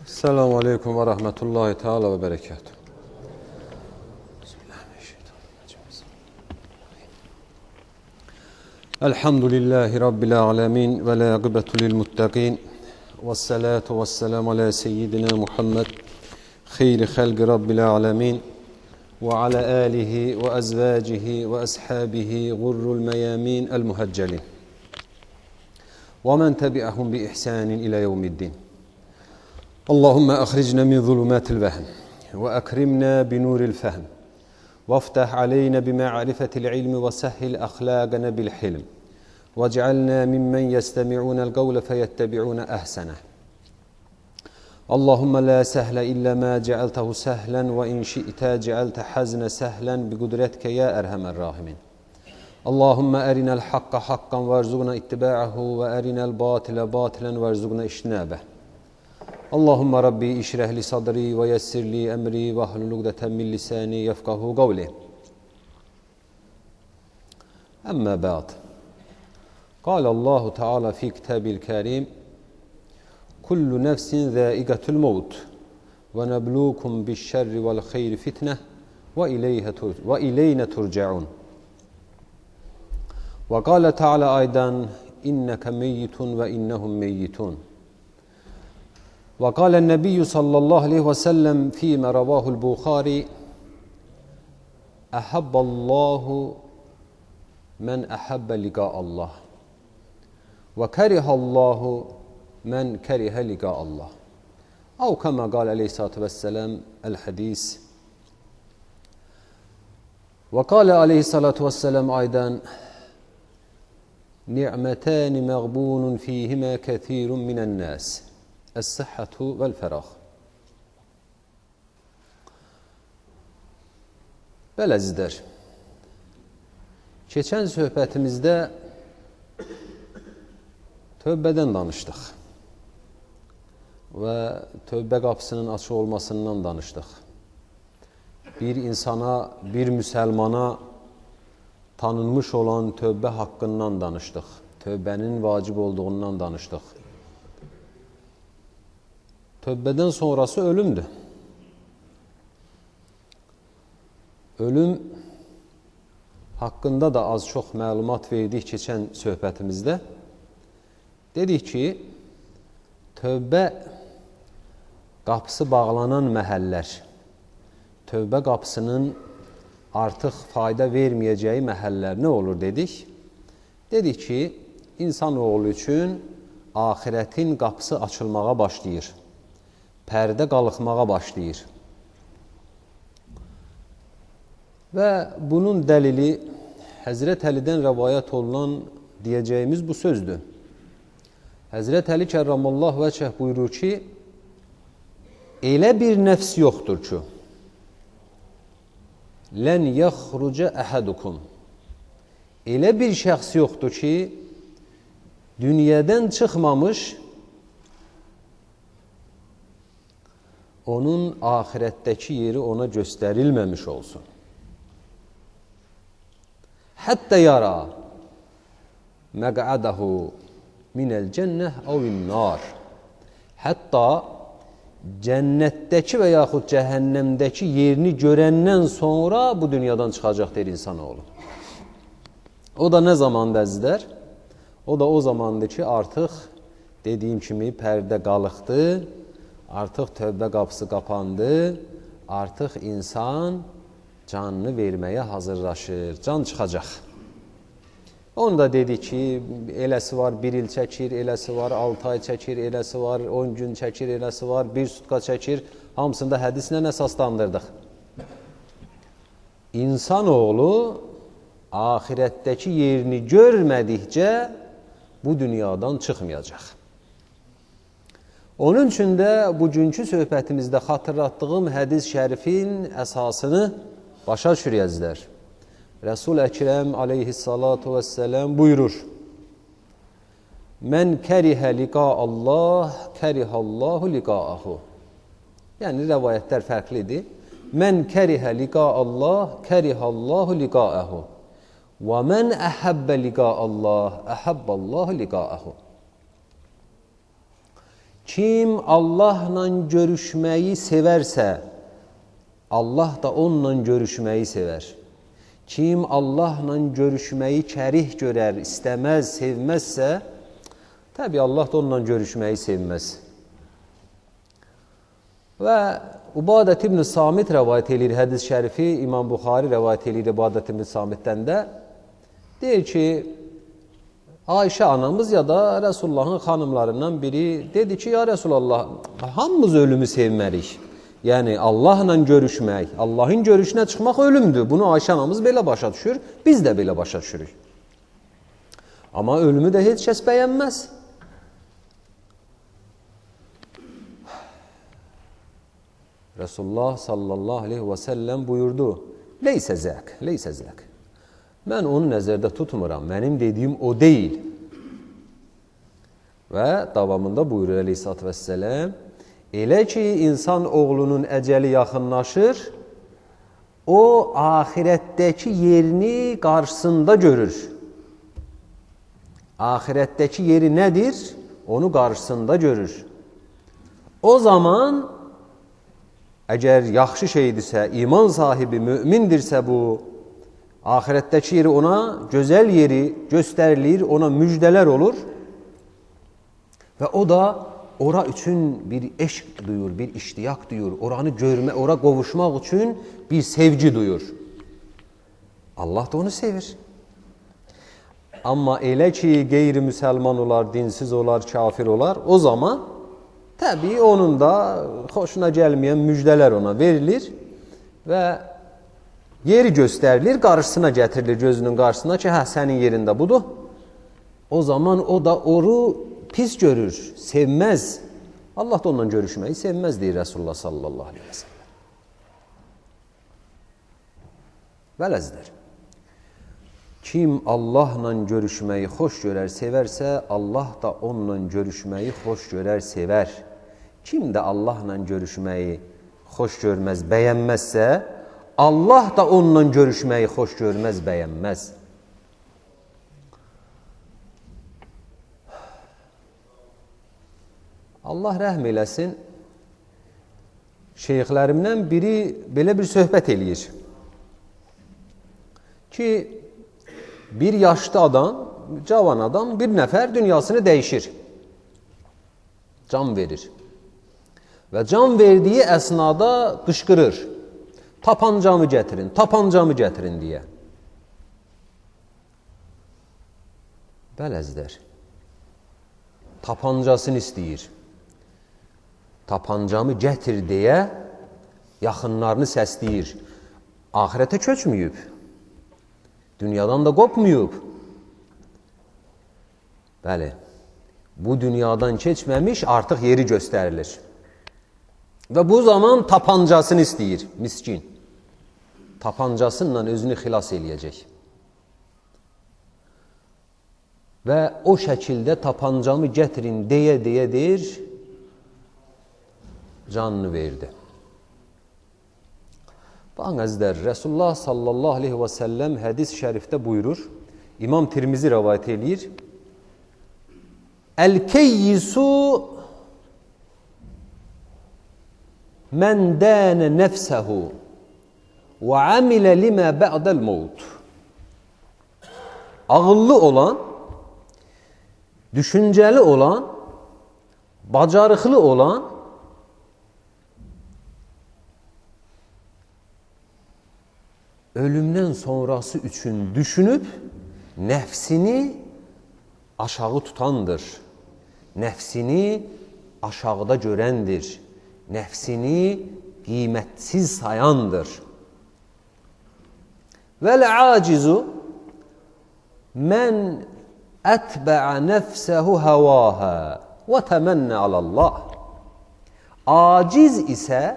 Selamun Aleyküm ve Rahmetullahi Teala ve Berekatuhu. Elhamdülillahi Rabbil alemin ve la akıbetu lil muttaqin. Ve salatu ve selamu ala seyyidina Muhammed xeyri xalqi Rabbil alemin ve ala alihi ve azvacihi ve ashabihi gurrul meyamin el muhaccelin. Ve men tebi'ahum bi ihsanin ila yevmiddin. Allahümme ahricne min zulumatil vehm ve ekrimna bi nuril fehm. وافتح علينا بمعرفة العلم وسهل أخلاقنا بالحلم واجعلنا ممن يستمعون القول فيتبعون أحسنه. اللهم لا سهل إلا ما جعلته سهلا وإن شئت جعلت حزن سهلا بقدرتك يا أرحم الراحمين. اللهم أرنا الحق حقا وارزقنا اتباعه وأرنا الباطل باطلا وارزقنا اجتنابه. اللهم ربي اشرح لي صدري ويسر لي أمري واحلل عقدة من لساني يفقهوا قولي. أما بعد، قال الله تعالى في كتابه الكريم: كل نفس ذائقة الموت ونبلوكم بالشر والخير فتنة وإلينا ترجعون. وقال تعالى أيضا: إنك ميت وإنهم ميتون. وقال النبي صلى الله عليه وسلم فيما رواه البخاري: أحب الله من أحب لقاء الله وكره الله من كره لقاء الله، أو كما قال عليه الصلاة والسلام الحديث. وقال عليه الصلاة والسلام أيضا: نعمتان مغبون فيهما كثير من الناس، Es-sıhhatu vel-ferah. Bəli əzizlər, keçən söhbətimizdə tövbədən danışdıq və tövbə qapısının açıq olmasından danışdıq. Bir insana, bir müsəlmana tanınmış olan tövbə haqqından danışdıq. Tövbənin vacib olduğundan danışdıq. Tövbədən sonrası ölümdür. Ölüm haqqında da az çox məlumat verdik keçən söhbətimizdə. Dedik ki, tövbə qapısı bağlanan məhəllər, tövbə qapısının artıq fayda verməyəcəyi məhəllər nə olur dedik? Dedik ki, insanoğlu üçün axirətin qapısı açılmağa başlayır. Pərdə qalxmağa başlayır. Və bunun dəlili Həzrət Əlidən rəvayət olunan deyəcəyimiz bu sözdür. Həzrət Əli kərramallahu vəchəh buyurur ki, elə bir nəfs yoxdur ki, lən yəxrucə əhədukum, elə bir şəxs yoxdur ki, dünyadan çıxmamış onun ahirətdəki yeri ona göstərilməmiş olsun. Hətta yara məq'adahu minəl cənnəh əvin-nar. Hətta cənnətdəki və yaxud cəhənnəmdəki yerini görəndən sonra bu dünyadan çıxacaq deyir insanoğlu. O da nə zamandır əzizlər? O da o zamandır ki, artıq dediyim kimi pərdə qalıqdı, artıq tövbə qapısı qapandı, artıq insan canını verməyə hazırlaşır, can çıxacaq. Onu da dedi ki, eləsi var bir il çəkir, eləsi var 6 ay çəkir, eləsi var 10 gün çəkir, eləsi var bir sutka çəkir. Hamısını da hədislə əsaslandırdıq. İnsanoğlu axirətdəki yerini görmədikcə bu dünyadan çıxmayacaq. Onun üçün də bugünkü söhbətimizdə xatırlatdığım hədis şərifin əsasını başa düşürük əzizlər. Resul-i Əkrəm aleyhissalatu vesselam buyurur: Mən kərihə liqa Allah, kərihallahu liqaahu. Yəni rəvayətlər fərqlidir. Mən kərihə liqa Allah, kərihallahu liqaahu. Və mən əhəbbə liqa Allah, əhəbballahu liqaahu. Kim Allahla görüşməyi sevərsə, Allah da onunla görüşməyi sevər. Kim Allahla görüşməyi kərih görər, istəməz, sevməzsə, təbii Allah da onunla görüşməyi sevməz. Və Ubadət ibn Samit rəvayət eləyir hədis şərifi, İmam Buxari rəvayət eləyir Ubadət ibn Samitdən də. Deyir ki, Ayşə anamız ya da Rəsulullahın xanımlarından biri dedi ki, ya Rəsulallah, hamımız ölümü sevmərik. Yəni, Allahla görüşmək, Allahın görüşünə çıxmaq ölümdür. Bunu Ayşə anamız belə başa düşür, biz də belə başa düşürük. Amma ölümü də heç kəs bəyənməz. Resulullah sallallahu aleyhi və səlləm buyurdu, leysə zək, leysə zək. Mən onu nəzərdə tutmuram, mənim dediyim o deyil. Və davamında buyurur əleyhissalatü vəssələm, elə ki, insan oğlunun əcəli yaxınlaşır, o ahirətdəki yerini qarşısında görür. Ahirətdəki yeri nədir? Onu qarşısında görür. O zaman, əgər yaxşı şeydirsə, iman sahibi, mümindirsə bu, ahirətdəki yeri ona, gözəl yeri göstərilir, ona müjdələr olur və o da ora üçün bir eşq duyur, bir iştiyaq duyur, oranı görmə, ora qovuşmaq üçün bir sevgi duyur. Allah da onu sevir. Amma elə ki, qeyri-müsəlman olar, dinsiz olar, kafir olar, o zaman təbii onun da xoşuna gəlməyən müjdələr ona verilir və yeri göstərilir, qarşısına gətirilir gözünün qarşısına ki, hə, sənin yerində budur. O zaman o da oru pis görür, sevməz. Allah da onunla görüşməyi sevməz, deyir Resulullah sallallahu aleyhi və səlləm. Vələzdir. Kim Allahla görüşməyi xoş görər, sevərsə, Allah da onunla görüşməyi xoş görər, sevər. Kim də Allahla görüşməyi xoş görməz, bəyənməzsə, Allah da onunla görüşməyi xoş görməz, bəyənməz. Allah rəhm eləsin, şeyxlərimdən biri belə bir söhbət eləyir ki, bir yaşlı adam, cavan adam, bir nəfər dünyasını dəyişir, can verir və can verdiyi əsnada qışqırır, tapancamı gətirin, tapancamı gətirin deyə. Bələzlər, tapancasını istəyir. Tapancamı gətir deyə yaxınlarını səsləyir. Ahirətə köçməyib, dünyadan da qopmayıb. Bəli, bu dünyadan keçməmiş artıq yeri göstərilir. Və bu zaman tapancasını istəyir, miskin. Tapancasıyla özünü xilas eləyəcək. Və o şəkildə tapancamı gətirin deyə deyə deyir, canını verdi. Baxın əzizlər, Resulullah sallallahu aleyhi və səlləm hədis-i şərifdə buyurur, İmam Tirmizi rəvayət eləyir, Əl-keyyisu mən dənə nəfsəhu və amilə limə bə'dəl mevt. Ağıllı olan, düşüncəli olan, bacarıqlı olan, ölümdən sonrası üçün düşünüb, nəfsini aşağı tutandır, nəfsini aşağıda görəndir, nəfsini qiymətsiz sayandır. Vəl-acizu mən ətbəə nəfsəhu həvahə və təmənnə alallah. Aciz isə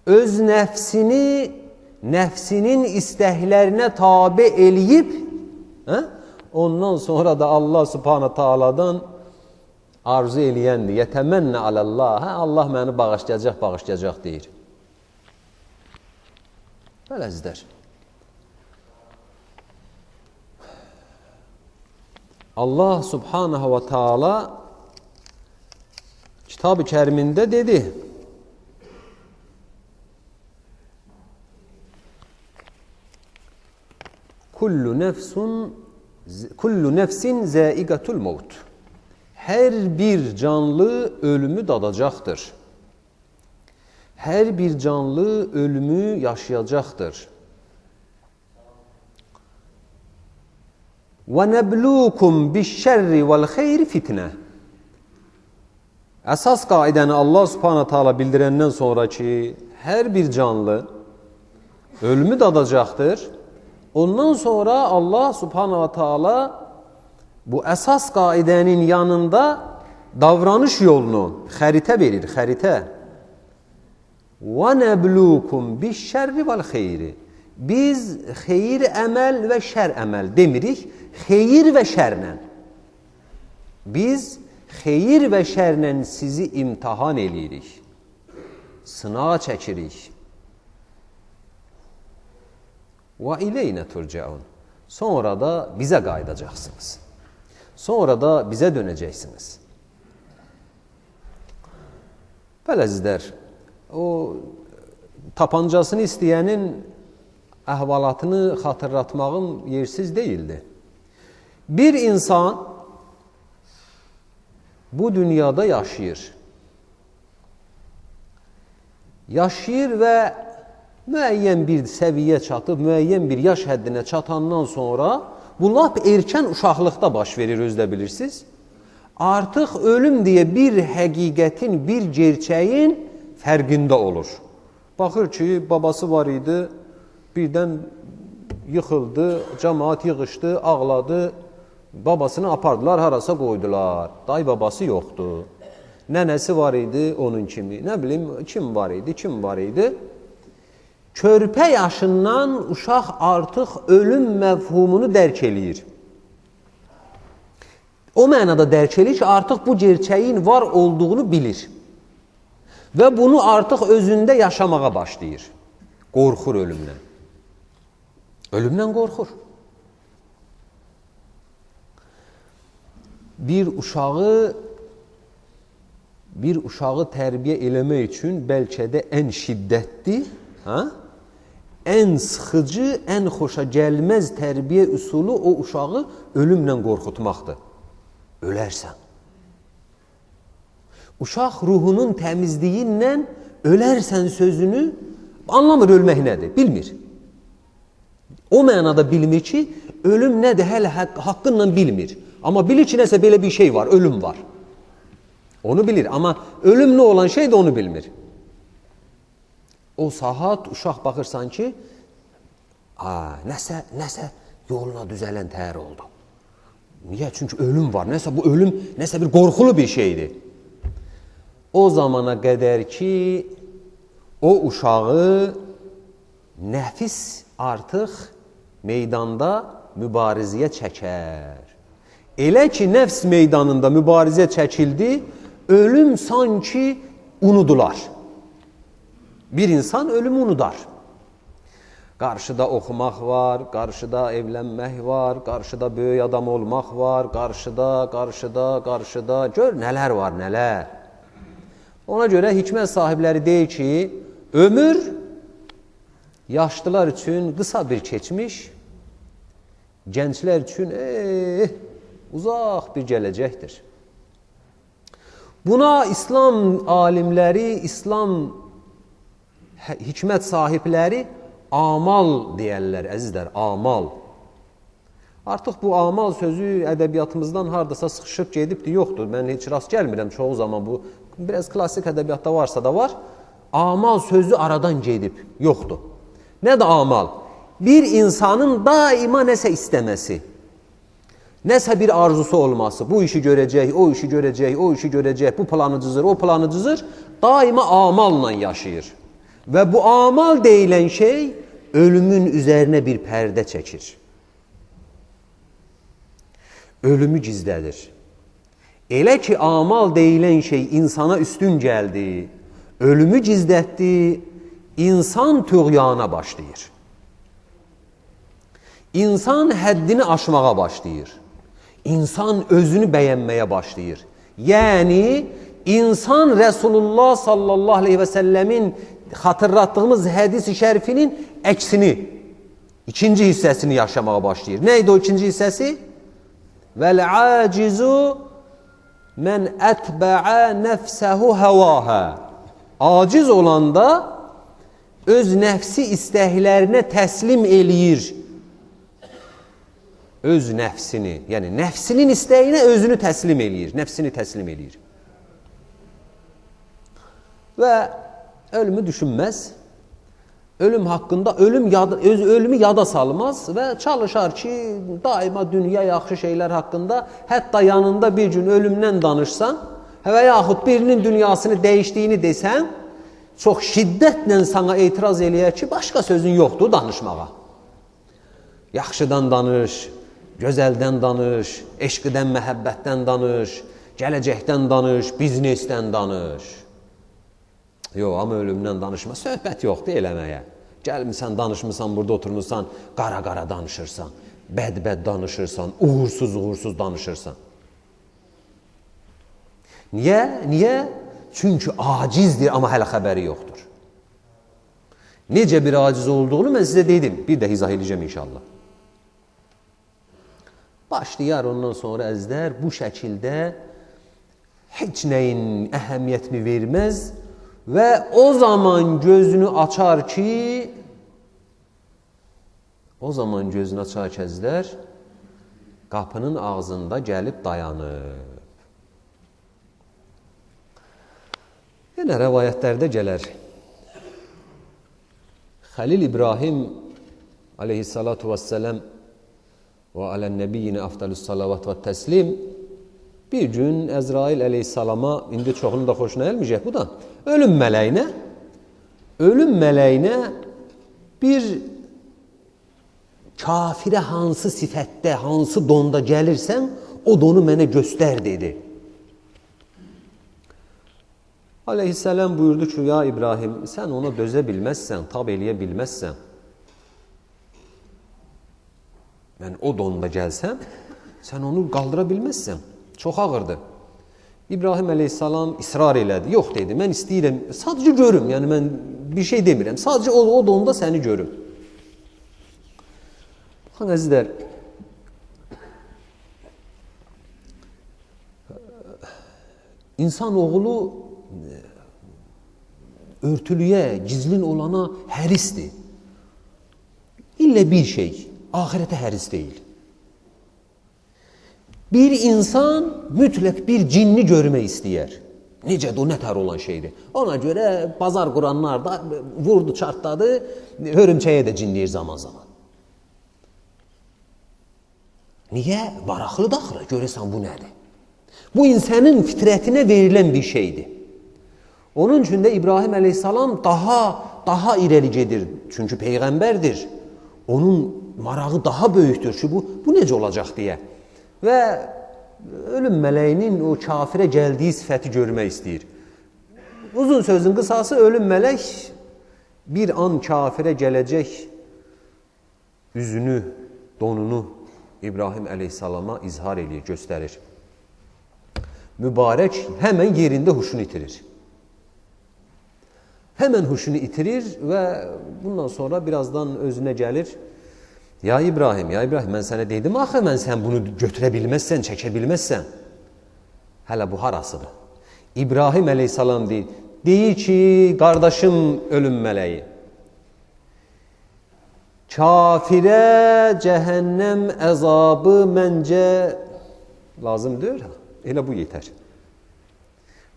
öz nəfsini nəfsinin istəklərinə tabe eləyib, ondan sonra da Allah Subhanahu Taala'dan arzu eləyəndir. Yətəmənnə alallah. Allah məni bağışlayacaq, bağışlayacaq deyir. Bəli, əzizlər. Allah Subhanahu və Taala Kitab-ı Kərimində dedi: Kullu nefsin zəiqatul maut. Hər bir canlı ölümü dadacaqdır. Hər bir canlı ölümü yaşayacaqdır. Və nəblukum biş-şərri vəl-xeyri fitnə. Əsas qaidəni Allah Subhanahu taala bildirəndən sonra ki, hər bir canlı ölümü dadacaqdır. Ondan sonra Allah Subhanahu taala bu əsas qaidənin yanında davranış yolunu xəritə verir, xəritə. Və nəblukum biş-şərri vəl-xeyri. Biz xeyir əməl və şər əməl demirik, xeyir və şərlə. Biz xeyir və şərlə sizi imtahan eləyirik, sınağa çəkirik. Və ileynə turcaun. Sonra da bizə qayıdacaqsınız. Sonra da bizə dönəcəksiniz. Bəli əzizlər, o tapancasını istəyənin əhvalatını xatırlatmağım yersiz deyildi. Bir insan bu dünyada yaşayır. Yaşayır və müəyyən bir səviyyə çatıb, müəyyən bir yaş həddinə çatandan sonra, bu lap erkən uşaqlıqda baş verir, özü də bilirsiniz. Artıq ölüm deyə bir həqiqətin, bir gerçəyin fərqində olur. Baxır ki, babası var idi, birdən yıxıldı, cəmaat yığışdı, ağladı, babasını apardılar, harasa qoydular. Day babası yoxdur. Nənəsi var idi onun kimi, nə bilim kim var idi, kim var idi. Körpə yaşından uşaq artıq ölüm məfhumunu dərk eləyir. O mənada dərk eləyir ki, artıq bu gerçəyin var olduğunu bilir. Və bunu artıq özündə yaşamağa başlayır. Qorxur ölümdən. Ölümdən qorxur. Bir uşağı tərbiyə eləmək üçün bəlkə də ən şiddətli, ha? Ən sıxıcı, ən xoşa gəlməz tərbiyə üsulu o uşağı ölümlə qorxutmaqdır. Ölərsən. Uşaq ruhunun təmizliyi ilə ölərsən sözünü anlamır, ölmək nədir, bilmir. O mənada bilmir ki, ölüm nədir, hələ haqqınla bilmir. Amma bilir ki, nəsə belə bir şey var, ölüm var. Onu bilir, amma ölüm nə olan şey də onu bilmir. O saat uşaq baxırsan ki, nəsə yoluna düzələn təhər oldu. Niyə? Çünki ölüm var. Nəsə bu ölüm, nəsə bir qorxulu bir şeydir. O zamana qədər ki, o uşağı nəfis artıq meydanda mübarizəyə çəkər. Elə ki, nəfs meydanında mübarizə çəkildi, ölüm sanki unudular. Bir insan ölümü unudar. Qarşıda oxumaq var, qarşıda evlənmək var, qarşıda böyük adam olmaq var, qarşıda, qarşıda, qarşıda. Gör, nələr var, nələr. Ona görə hikmət sahibləri deyir ki, ömür yaşlılar üçün qısa bir keçmiş, gənclər üçün uzaq bir gələcəkdir. Buna İslam alimləri, İslam hikmət sahibləri amal deyərlər, əzizlər, amal. Artıq bu amal sözü ədəbiyyatımızdan hardasa sıxışıb gedibdir, yoxdur. Mən heç rast gəlmirəm çoxu zaman bu. Biraz klasik ədəbiyyatda varsa da var. Amal sözü aradan gedib, yoxdur. Nədir amal? Bir insanın daima nəsə istəməsi, nəsə bir arzusu olması, bu işi görəcək, o işi görəcək, o işi görəcək, bu planı cızır, o planı cızır, daima amalla yaşayır. Və bu amal deyilən şey ölümün üzərinə bir pərdə çəkir. Ölümü gizlədir. Elə ki, amal deyilən şey insana üstün gəldi, ölümü gizlətdi, insan tüğyana başlayır. İnsan həddini aşmağa başlayır. İnsan özünü bəyənməyə başlayır. Yəni, İnsan Rəsulullah sallallahu aleyhi və səlləmin xatırlatdığımız hədis-i şərifinin əksini, ikinci hissəsini yaşamağa başlayır. Nə idi o ikinci hissəsi? Vəl-acizu mən ətbəə nəfsəhu həvahə. Aciz olanda öz nəfsi istəklərinə təslim eləyir. Öz nəfsini, yəni nəfsinin istəyinə özünü təslim eləyir, nəfsini təslim eləyir. Və ölümü düşünməz, ölüm haqqında ölümü yada salmaz və çalışar ki, daima dünya yaxşı şeylər haqqında, hətta yanında bir gün ölümdən danışsan və yaxud birinin dünyasını dəyişdiyini desən, çox şiddətlə sana etiraz eləyər ki, başqa sözün yoxdur danışmağa. Yaxşıdan danış, gözəldən danış, eşqdən, məhəbbətdən danış, gələcəkdən danış, biznesdən danış. Yox, amma ölümdən danışma, söhbət yoxdur eləməyə. Gəlmisən, danışmısan, burada oturmuşsan, qara-qara danışırsan, bəd-bəd danışırsan, uğursuz-uğursuz danışırsan. Niyə? Niyə? Çünki acizdir, amma hələ xəbəri yoxdur. Necə bir aciz olduğunu mən sizə dedim, bir də izah edəcəm inşallah. Başlayar ondan sonra əzizlər, bu şəkildə heç nəyin əhəmiyyətini verməz və o zaman gözünü açar ki, əzizlər, qapının ağzında gəlib dayanır. Yenə rəvayətlərdə gələr. Xəlil İbrahim aleyhissalatu vesselam və alə'n-nəbiyyinə afdalus salavat və təslim bir gün Əzrail əleyhissalama, indi çoxunun da xoşuna gəlməyəcək bu da, ölüm mələyinə bir kafirə hansı sifətdə, hansı donda gəlirsən, o donu mənə göstər dedi. Aleyhisselam buyurdu ki, ya İbrahim, sən ona dözə bilməzsən, tab eləyə bilməzsən. Mən o donda gəlsəm, sən onu qaldıra bilməzsən. Çox ağırdır. İbrahim əleyhissalam israr elədi. Yox dedi, mən istəyirəm, sadəcə görüm. Yəni mən bir şey demirəm, sadəcə o donda səni görüm. Baxın əzizlər, insanoğlu örtülüyə, gizlin olana hərisdir. İllə bir şey, ahirətə həris deyil. Bir insan mütləq bir cinni görmək istəyər. Necədir o, nətər olan şeydir. Ona görə bazar quranlar da vurdu, çartladı, hörümçəyə də cinləyir zaman zaman. Niyə? Maraqlıdır axırı, görəsən bu nədir? Bu insanın fitrətinə verilən bir şeydir. Onun üçün də İbrahim əleyhissalam daha irəli gedir. Çünki peyğəmbərdir. Onun marağı daha böyükdür ki, bu necə olacaq deyə. Və ölüm mələyinin o kafirə gəldiyi sifəti görmək istəyir. Uzun sözün qısası, ölüm mələk bir an kafirə gələcək üzünü, donunu İbrahim əleyhissalama izhar eləyir, göstərir. Mübarək həmən yerində huşunu itirir. Həmən huşunu itirir və bundan sonra birazdan özünə gəlir. Ya İbrahim, ya İbrahim, mən sənə dedim axı, mən sən bunu götürə bilməzsən, çəkə bilməzsən. Hələ bu harasıdır? İbrahim əleyhissalam deyir ki, qardaşım ölüm mələyi, kafirə cəhənnəm əzabı məncə lazım deyil. Elə bu yetər.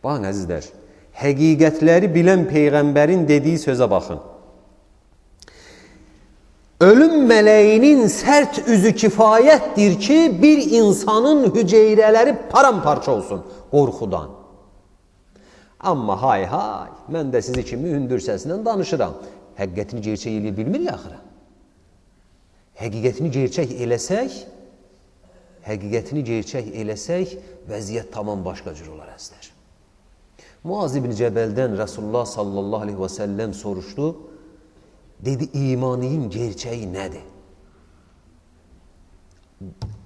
Baxın əzizlər, həqiqətləri bilən peyğəmbərin dediyi sözə baxın. Ölüm mələyinin sərt üzü kifayətdir ki, bir insanın hüceyrələri paramparça olsun qorxudan. Amma hay hay, mən də sizi kimi hündür səslə danışıram. Həqiqətini gerçək eləyə bilmir ya axırı. Həqiqətini gerçək eləsək, vəziyyət tamam başqa cür olar əzizlər. Muaz ibn Cəbəldən Rəsulullah sallallahu aleyhi və səlləm soruşdu. Dedi, imanın gerçəyi nədir?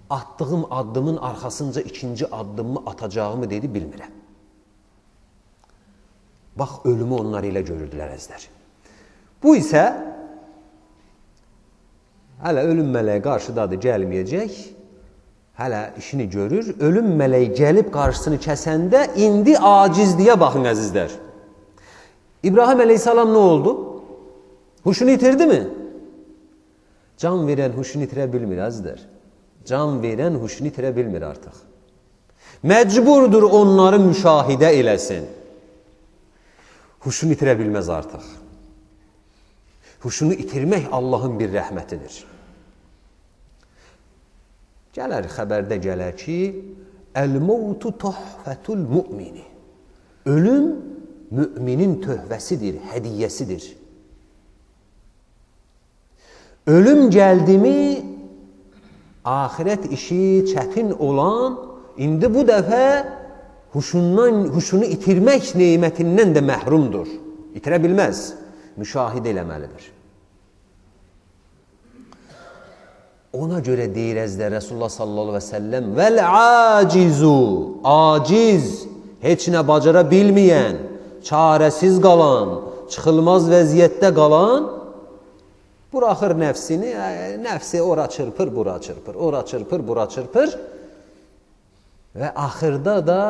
Attığım addımın arxasınca ikinci addımımı atacağımı dedi, bilmirəm. Bax, ölümü onlar elə görürdülər əzizlər. Bu isə hələ ölüm mələyi qarşıdadır, gəlməyəcək. Hələ işini görür. Ölüm mələyi gəlib qarşısını kəsəndə indi acizliyə baxın əzizlər. İbrahim əleyhissalam nə oldu? Huşunu itirdi mi? Can verən huşunu itirə bilmir əzizlər. Can verən huşunu itirə bilmir artıq. Məcburdur onları müşahidə eləsin. Huşunu itirə bilməz artıq. Huşunu itirmək Allahın bir rəhmətidir. Gələr, xəbərdə gələr ki, Əl-mevtu tuhfetul mümini. Ölüm müminin töhvəsidir, hədiyyəsidir. Ölüm gəldimi, axirət işi çətin olan, indi bu dəfə huşunu itirmək nemətindən də məhrumdur. İtirə bilməz, müşahidə eləməlidir. Ona görə deyir əzizlər Resulullah sallallahu aleyhi ve sellem vel acizu, aciz, heç nə bacara bilməyən, çarəsiz qalan, çıxılmaz vəziyyətdə qalan, buraxır nəfsini, nəfsi ora çırpır, bura çırpır, ora çırpır, bura çırpır və axırda da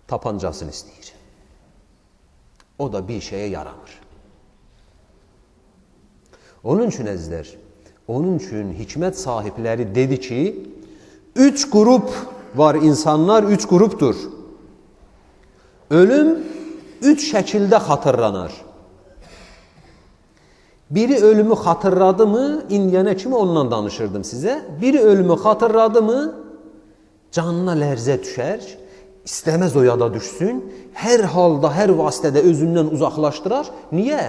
tapancasını istəyir. O da bir şeyə yaramır. Onun üçün əzizlər, onun üçün hikmət sahibləri dedi ki, üç qrup var insanlar, üç qrupdur. Ölüm üç şəkildə xatırlanar. Biri ölümü xatırladı mı, indiyənə kimi ondan danışırdım sizə. Biri ölümü xatırladı mı, canına lərzə düşər, istəməz o yada düşsün, hər halda, hər vasitədə özündən uzaqlaşdırar. Niyə?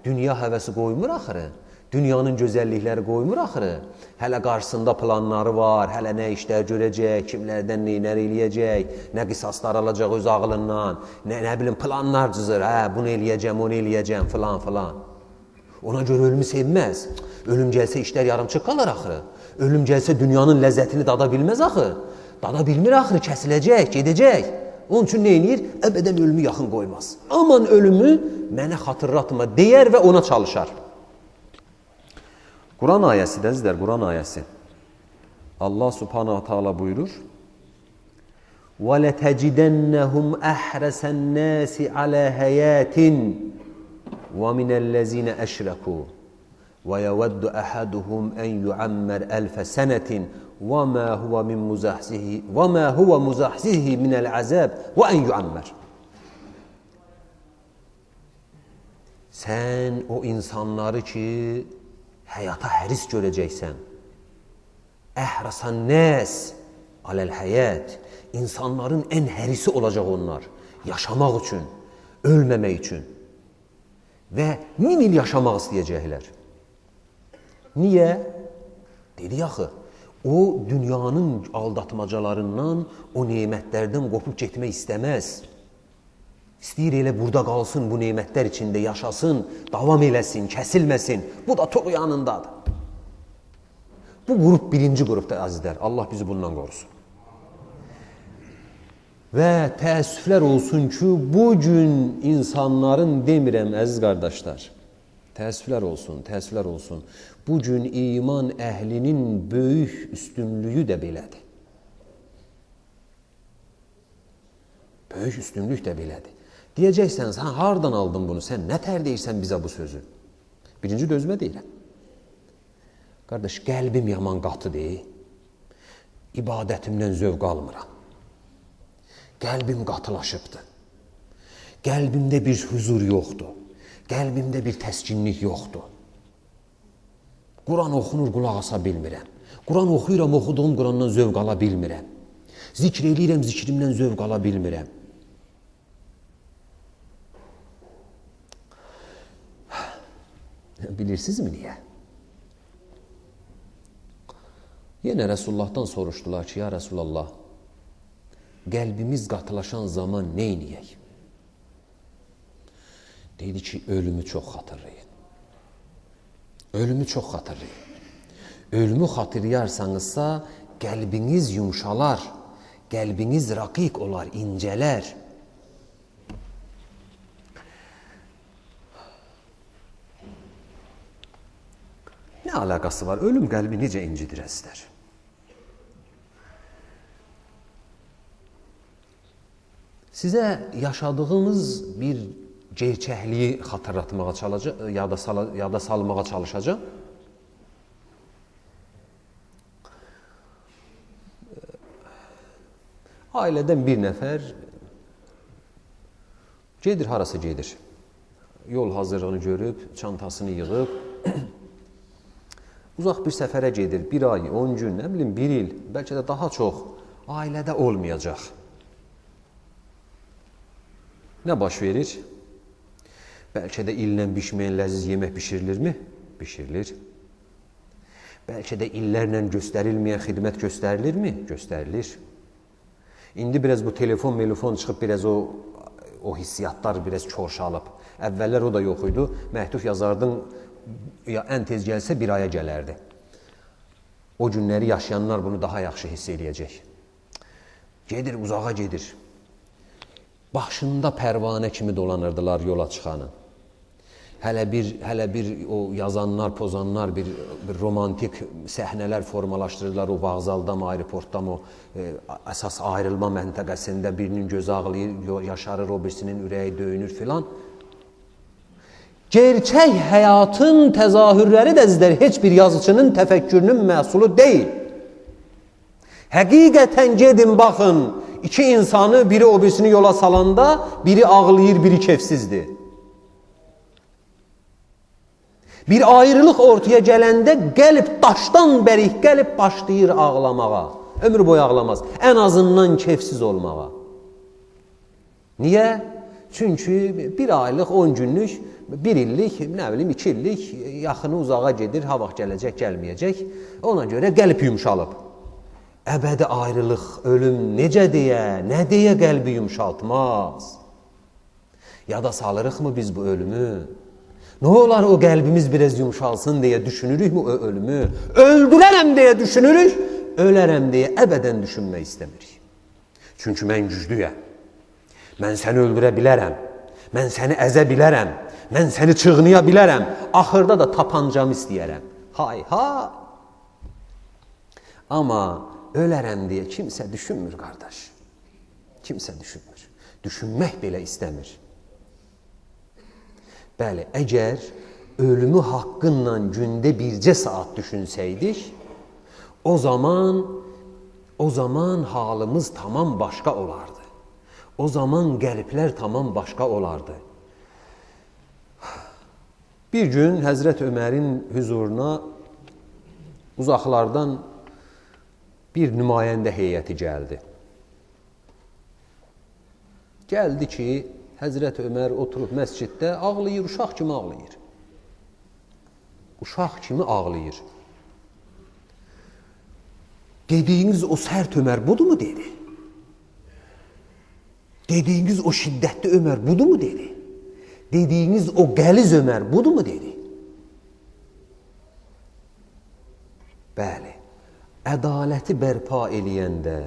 Dünya həvəsi qoymur axırı. Dünyanın gözəllikləri qoymur axırı. Hələ qarşısında planları var, hələ nə işlər görəcək, kimlərdən neylər eləyəcək, nə qisaslar alacaq öz ağlından, nə bilim planlar cızır, hə, bunu eləyəcəm, onu eləyəcəm, filan filan. Ona görə ölümü sevməz. Ölüm gəlsə işlər yarımçıq qalar axırı. Ölüm gəlsə dünyanın ləzzətini dada bilməz axı. Dada bilmir axırı, kəsiləcək, gedəcək. Onun üçün nə eləyir? Əbədən ölümü yaxın qoymaz. Aman ölümü mənə xatırlatma deyər və ona çalışar. Quran ayəsi də əzizlər, Quran ayəsi. Allah subhanahu taala buyurur: "Və letəcidennəhum əhrasən-nasi alə həyatin və minəl-ləzinə əşrəku və yəvəddu əhaduhum ən yuammər əlfə sənətin və mə huvə min muzahzihi və mə huvə muzahzihi minəl-əzəb və ən yuammər." Sən o insanları ki həyata həris görəcəksən. Əhrasan nəs aləl həyat. İnsanların ən hərisi olacaq onlar. Yaşamaq üçün, ölməmək üçün. Və 1000 il yaşamaq istəyəcəklər. Niyə? Dedi axı, o dünyanın aldatmacalarından, o nemətlərdən qopub getmək istəməz. İstəyir elə burada qalsın, bu nemətlər içində yaşasın, davam eləsin, kəsilməsin. Bu da tuğyanındadır. Bu qrup birinci qrupdur əzizlər. Allah bizi bundan qorusun. Və təəssüflər olsun ki, bugün insanların demirəm əziz qardaşlar, təəssüflər olsun, təəssüflər olsun. Bugün iman əhlinin böyük üstünlüyü də belədir. Böyük üstünlük də belədir. Deyəcəksiniz, ha, hardan aldın bunu, sən nə tər deyirsən bizə bu sözü? Birinci də özümə deyirəm. Qardaş, qəlbim yaman qatıdır, ibadətimdən zövq almıram. Qəlbim qatılaşıbdır. Qəlbimdə bir huzur yoxdur. Qəlbimdə bir təskinlik yoxdur. Quran oxunur, qulaq asa bilmirəm. Quran oxuyuram, oxuduğum Qurandan zövq ala bilmirəm. Zikr eləyirəm, zikrimdən zövq ala bilmirəm. Bilirsinizmi niyə? Yenə Rəsulullahdan soruşdular ki, ya Rəsulallah, qəlbimiz qatılaşan zaman nə eləyək? Dedi ki, ölümü çox xatırlayın. Ölümü çox xatırlayın. Ölümü xatırlayarsanızsa, qəlbiniz yumşalar, qəlbiniz raqiq olar, incələr. Nə əlaqəsi var? Ölüm qəlbi necə incidir əzizlər? Sizə yaşadığımız bir gerçəkliyi xatırlatmağa çalışacağam, yada salmağa çalışacağam. Ailədən bir nəfər gedir, harasa gedir. Yol hazırlığını görüb, çantasını yığıb, uzaq bir səfərə gedir. Bir ay, 10 gün, nə bilim, bir il, bəlkə də daha çox ailədə olmayacaq. Nə baş verir? Bəlkə də illə bişməyən ləziz yemək bişirilirmi? Bişirilir. Bəlkə də illərlə göstərilməyən xidmət göstərilirmi? Göstərilir. İndi biraz bu telefon çıxıb, biraz o hissiyatlar biraz korşalıb. Əvvəllər o da yox idi. Məktub yazardın, ya ən tez gəlsə bir aya gələrdi. O günləri yaşayanlar bunu daha yaxşı hiss eləyəcək. Gedir, uzağa gedir. Başında pərvanə kimi dolanırdılar yola çıxanı. Hələ bir o yazanlar, pozanlar bir romantik səhnələr formalaşdırırlar o vağzalda mı, aeroportda mı, əsas ayrılma məntəqəsində birinin gözü ağlayır, yaşarır, o birisinin ürəyi döyünür filan. Gerçək həyatın təzahürləri də əzizlər, heç bir yazıçının təfəkkürünün məhsulu deyil. Həqiqətən gedin, baxın, iki insanı biri o birisini yola salanda biri ağlayır, biri kefsizdir. Bir ayrılıq ortaya gələndə qəlb daşdan bərik, qəlb başlayır ağlamağa. Ömür boyu ağlamaz. Ən azından kefsiz olmağa. Niyə? Çünki bir aylıq, 10 günlük, bir illik, nə bilim, 2 illik yaxını uzağa gedir, ha vaxt gələcək, gəlməyəcək. Ona görə qəlb yumşalıb. Əbədi ayrılıq, ölüm necə deyə, nə deyə qəlbi yumşaltmaz? Yada salırıqmı biz bu ölümü? Nə olar o qəlbimiz biraz yumşalsın deyə düşünürükmü o ölümü? Öldürərəm deyə düşünürük, ölərəm deyə əbədən düşünmək istəmirik. Çünki mən güclüyəm. Mən səni öldürə bilərəm. Mən səni əzə bilərəm. Mən səni çığnaya bilərəm. Axırda da tapancamı istəyərəm. Hay hay! Amma ölərəm deyə kimsə düşünmür qardaş. Kimsə düşünmür. Düşünmək belə istəmir. Bəli, əgər ölümü haqqınla gündə bircə saat düşünsəydik, o zaman halımız tamam başqa olardı. O zaman qəlblər tamam başqa olardı. Bir gün Həzrət Ömərin hüzuruna uzaqlardan bir nümayəndə heyəti gəldi. Gəldi ki, Həzrət Ömər oturub məsciddə ağlayır, uşaq kimi ağlayır. Uşaq kimi ağlayır. Dediyiniz o sərt Ömər budur mu dedi? Dediyiniz o şiddətli Ömər budur mu dedi? Dediyiniz o qəliz Ömər budur mu dedi? Bəli, ədaləti bərpa eləyəndə,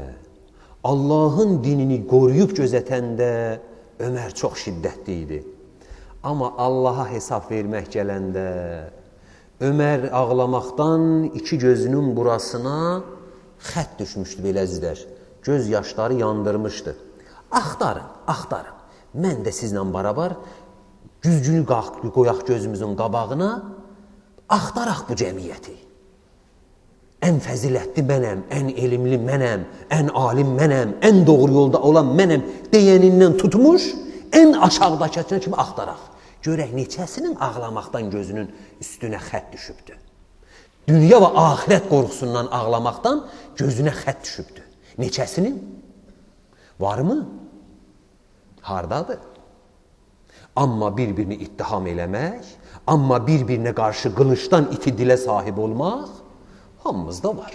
Allahın dinini qoruyub gözətəndə Ömər çox şiddətli idi. Amma Allaha hesab vermək gələndə Ömər ağlamaqdan iki gözünün burasına xət düşmüşdü belə əzizlər. Göz yaşları yandırmışdı. Axtarın, axtarın. Mən də sizlə barabar güzgünü qoyaq gözümüzün qabağına, axtaraq bu cəmiyyəti. Ən fəzilətli mənəm, ən elmli mənəm, ən alim mənəm, ən doğru yolda olan mənəm deyənindən tutmuş, ən aşağıdakına kimi axtaraq. Görək neçəsinin ağlamaqdan gözünün üstünə xət düşübdür. Dünya və axirət qorxusundan ağlamaqdan gözünə xət düşübdür. Neçəsinin? Varmı? Hardadır? Amma bir-birini ittiham eləmək, amma bir-birinə qarşı qılıçdan iti dilə sahib olmaq hamımızda var.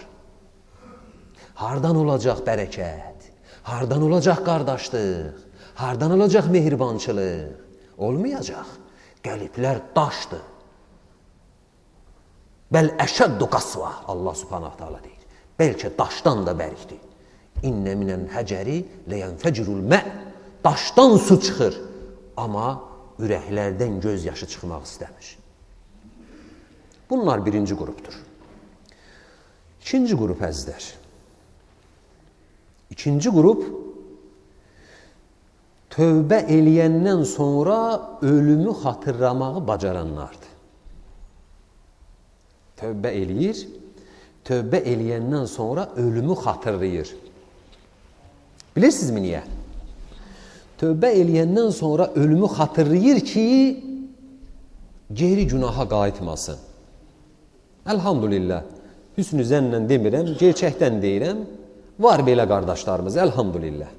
Hardan olacaq bərəkət? Hardan olacaq qardaşlıq? Hardan olacaq mehribançılıq? Olmayacaq. Qəliblər daşdır. Bəl əşəddu qasva, Allah subhanahu teala deyir. Bəlkə daşdan da bərikdir. İnnə minəl həcəri ləyənfəcirul mə. Daşdan su çıxır, amma ürəklərdən göz yaşı çıxmaq istəmir. Bunlar birinci qrupdur. İkinci qrup əzizlər. İkinci qrup tövbə eləyəndən sonra ölümü xatırlamağı bacaranlardır. Tövbə eləyir, tövbə eləyəndən sonra ölümü xatırlayır. Bilirsinizmi niyə? Tövbə eləyəndən sonra ölümü xatırlayır ki, geri günaha qayıtmasın. Elhamdülillah, hüsnü zənnlə demirəm, gerçəkdən deyirəm, var belə qardaşlarımız, elhamdülillah.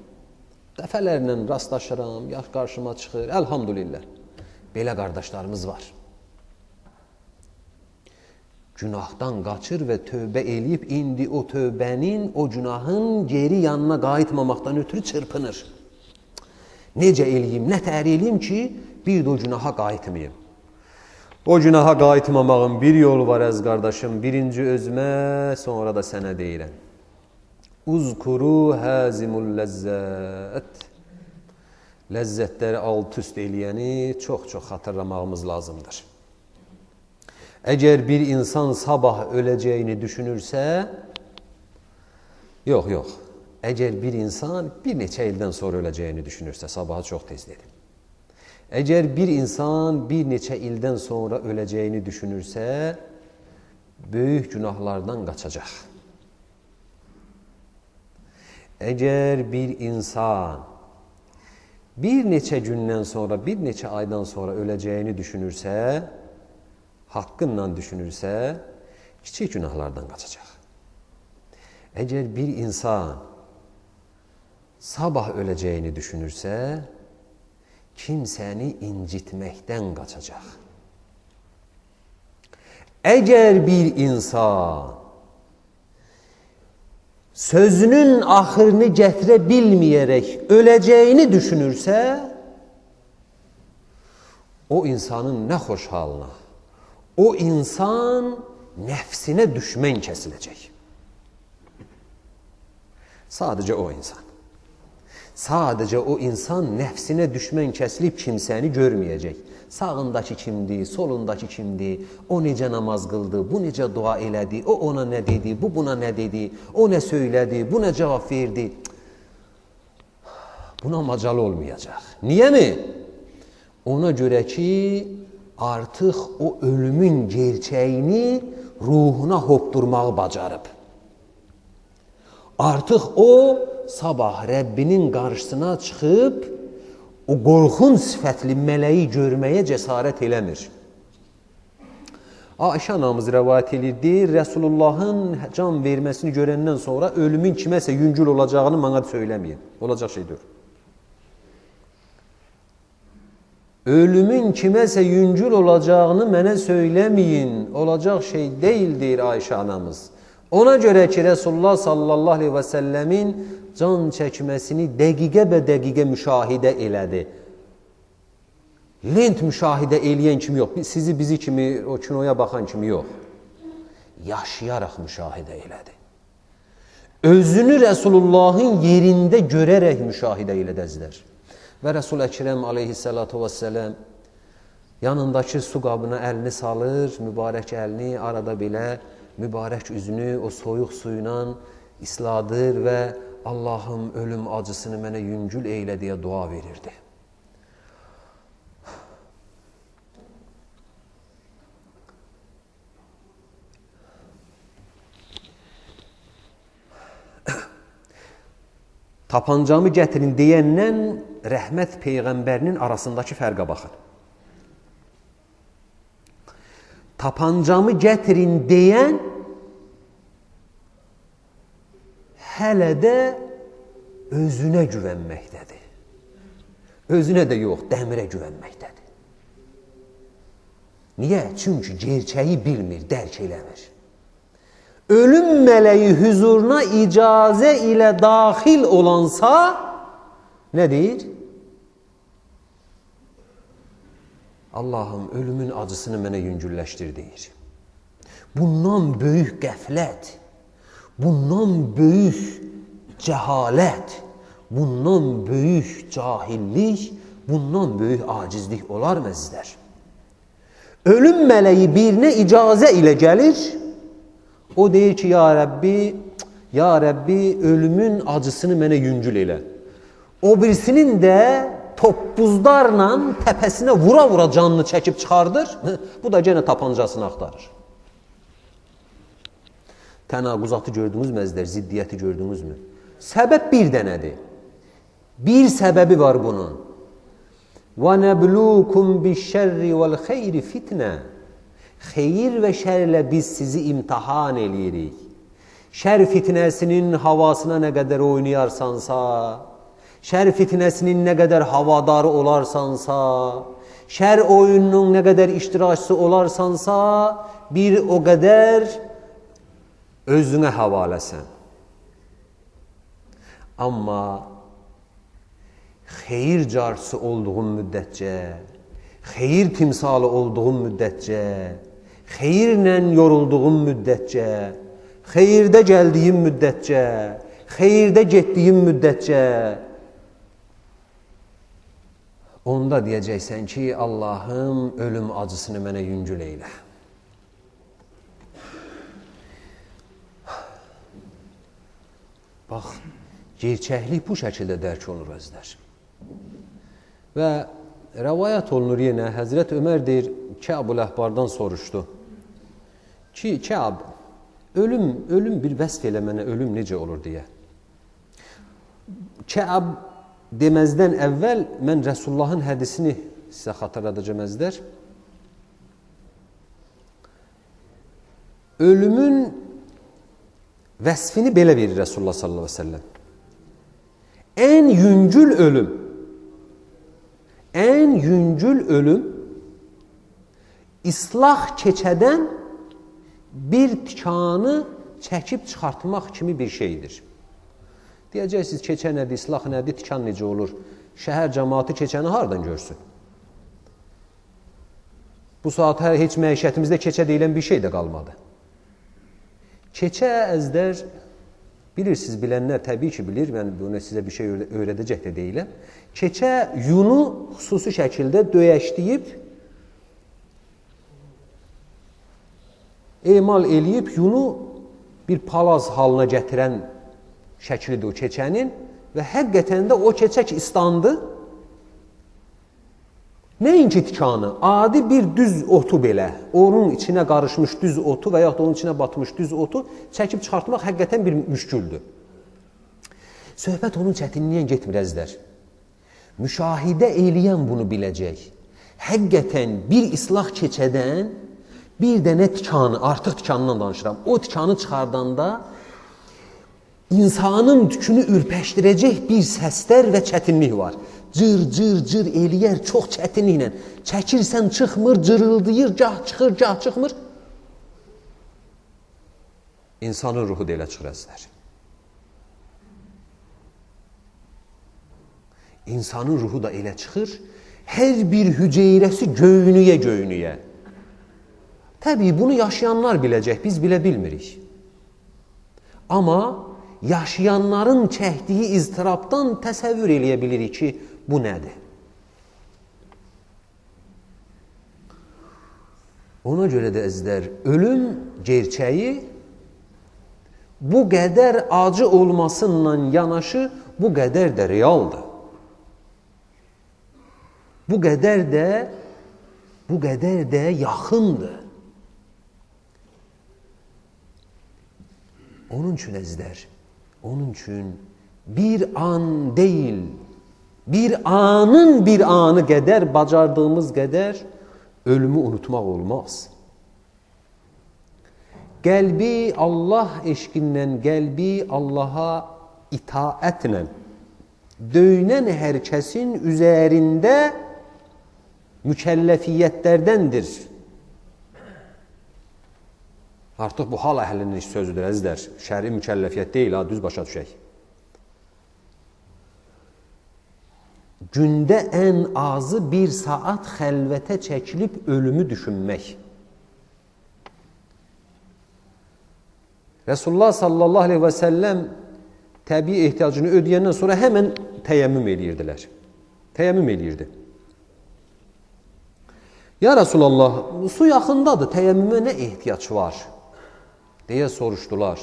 Dəfələrlə rastlaşıram, yaş qarşıma çıxır, elhamdülillah. Belə qardaşlarımız var. Günahdan qaçır və tövbə eləyib, indi o tövbənin, o günahın geri yanına qayıtmamaqdan ötürü çırpınır. Necə eləyim, nə tər eləyim ki, bir də o günaha qayıtmayım. O günaha qayıtmamağın bir yolu var əziz qardaşım. Birinci özümə, sonra da sənə deyirəm. Uzkuru hazimul ləzzət. Ləzzətləri alt üst eləyəni çox-çox xatırlamağımız lazımdır. Əgər bir insan sabah öləcəyini düşünürsə, yox. Əgər bir insan bir neçə ildən sonra öləcəyini düşünürsə, sabaha çox tez dedim. Əgər bir insan bir neçə ildən sonra öləcəyini düşünürsə, böyük günahlardan qaçacaq. Əgər bir insan bir neçə gündən sonra, bir neçə aydan sonra öləcəyini düşünürsə, haqqınla düşünürsə, kiçik günahlardan qaçacaq. Əgər bir insan sabah öləcəyini düşünürsə, kimsəni incitməkdən qaçacaq. Əgər bir insan sözünün axırını gətirə bilməyərək öləcəyini düşünürsə, o insanın nə xoş halına, o insan nəfsinə düşmən kəsiləcək. Sadəcə o insan. Sadəcə o insan nəfsinə düşmən kəsilib kimsəni görməyəcək. Sağındakı kimdir, solundakı kimdir, o necə namaz qıldı, bu necə dua elədi, o ona nə dedi, bu buna nə dedi, o nə söylədi, bu nə cavab verdi. Buna macal olmayacaq. Niyəmi? Ona görə ki, artıq o ölümün gerçəyini ruhuna hopdurmağı bacarıb. Artıq o, sabah Rəbbinin qarşısına çıxıb, o qorxun sifətli mələyi görməyə cəsarət eləmir. Ayşə anamız rəvayət edir, deyir, Rəsulullahın can verməsini görəndən sonra ölümün kiməsə yüngül olacağını mənə söyləməyin. Olacaq şey deyil. Ölümün kiməsə yüngül olacağını mənə söyləməyin. Olacaq şey deyil, deyir Ayşə anamız. Ona görə ki, Rəsulullah sallallahu aleyhi və səlləmin can çəkməsini dəqiqə bə dəqiqə müşahidə elədi. Lent müşahidə eləyən kimi yox, sizi bizi kimi, o kinoya baxan kimi yox. Yaşayaraq müşahidə elədi. Özünü Rəsulullahın yerində görərək müşahidə elədi əzizlər. Və Rəsul Əkrəm aleyhissalatu vəssələm yanındakı su qabına əlini salır, mübarək əlini arada belə mübarək üzünü o soyuq suyla isladır və Allahım ölüm acısını mənə yüngül eylə deyə dua verirdi. Tapancamı gətirin deyəndən rəhmət peyğəmbərinin arasındakı fərqə baxın. Tapancamı gətirin deyən hələ də özünə güvənməkdədir. Özünə də yox, dəmirə güvənməkdədir. Niyə? Çünki gerçəyi bilmir, dərk eləmir. Ölüm mələyi hüzuruna icazə ilə daxil olansa, nə deyir? Allahım, ölümün acısını mənə yüngülləşdir, deyir. Bundan böyük qəflət, bundan böyük cəhalət, bundan böyük cahillik, bundan böyük acizlik olar mı əzizlər? Ölüm mələyi birinə icazə ilə gəlir. O deyir ki, ya Rəbbi, ya Rəbbi, ölümün acısını mənə yüngül elə. O birisinin də toppuzlarla təpəsinə vura-vura canını çəkib çıxardır. Bu da genə tapancasını axtarır. Tənaquzatı gördünüz mü əzizlər? Ziddiyyəti gördünüz mü? Səbəb bir dənədir. Bir səbəbi var bunun. وَنَبْلُوكُمْ بِالشَّرِّ وَالْخَيْرِ فِتْنَةً. Xeyir və şərlə biz sizi imtihan eləyirik. Şər fitnəsinin havasına nə qədər oynayarsansa, şər fitnəsinin nə qədər havadarı olarsansa, şər oyununun nə qədər iştirakçısı olarsansa, bir o qədər özünə havaləsən. Amma xeyir carçısı olduğun müddətcə, xeyir timsalı olduğun müddətcə, xeyirlə yorulduğun müddətcə, xeyirdə gəldiyin müddətcə, xeyirdə getdiyin müddətcə, onda deyəcəksən ki, Allahım ölüm acısını mənə yüngül eylə. Bax, gerçəklik bu şəkildə dərk olunur əzizlər. Və rəvayət olunur yenə, Həzrət Ömər deyir, Kəbul Əhbardan soruşdu ki, Kəb, ölüm bir vəsf elə mənə, ölüm necə olur deyə. Kəb deməzdən əvvəl mən Rəsullahın hədisini sizə xatırladacağım əzizlər. Ölümün vəsfini belə verir Rəsulullah sallallahu əleyhi və səlləm. Ən yüngül ölüm, ən yüngül ölüm islah keçədən bir tikanı çəkib çıxartmaq kimi bir şeydir. Deyəcəksiniz, keçə nədir, islah nədir, tikan necə olur? Şəhər cəmaatı keçəni hardan görsün? Bu saat heç məişətimizdə keçə deyilən bir şey də qalmadı. Keçə əzlər, bilirsiniz, bilənlər təbii ki bilir, mən bunu sizə bir şey öyrədəcək də deyiləm. Keçə yunu xüsusi şəkildə döyəşdiyib, emal eləyib, yunu bir palaz halına gətirən şəklidir o keçənin və həqiqətən də o keçə ki istandı, nəinki tikanı, adi bir düz otu belə, onun içinə qarışmış düz otu və yaxud onun içinə batmış düz otu çəkib çıxartmaq həqiqətən bir müşküldür. Söhbət onun çətinliyə getmir əzizlər. Müşahidə eləyən bunu biləcək. Həqiqətən bir islah keçədən bir dənə tikanı, artıq tikandan danışıram, o tikanı çıxardanda insanın tükünü ürpəşdirəcək bir səslər və çətinlik var. Cır, cır, cır eləyər çox çətinliklə. Çəkirsən çıxmır, cırıldayır, gah çıxır, gah çıxmır. İnsanın ruhu da elə çıxır əzizlər. İnsanın ruhu da elə çıxır. Hər bir hüceyrəsi göynüyə göynüyə. Təbii bunu yaşayanlar biləcək, biz bilə bilmirik. Amma yaşayanların çəkdiyi iztirabdan təsəvvür eləyə bilirik ki, bu nədir? Ona görə də əzizlər, ölüm gerçəyi bu qədər acı olmasınla yanaşı, bu qədər də realdır. Bu qədər də yaxındır. Onun üçün əzizlər, onun üçün bir an deyil, bir anın bir anı qədər, bacardığımız qədər ölümü unutmaq olmaz. Qəlbi Allah eşqindən, qəlbi Allaha itaətlə döynən hər kəsin üzərində mükəlləfiyyətlərdəndir. Artıq bu hal əhlinin sözüdür, əzizlər. Şəri mükəlləfiyyət deyil, ha, düz başa düşək. Gündə ən azı bir saat xəlvətə çəkilib ölümü düşünmək. Rəsulullah sallallahu aleyhi və səlləm təbii ehtiyacını ödəyəndən sonra həmən təyəmmüm eləyirdilər. Təyəmmüm eləyirdi. Ya Rəsulallah, su yaxındadır, təyəmmümə nə ehtiyac var? Deyə soruşdular.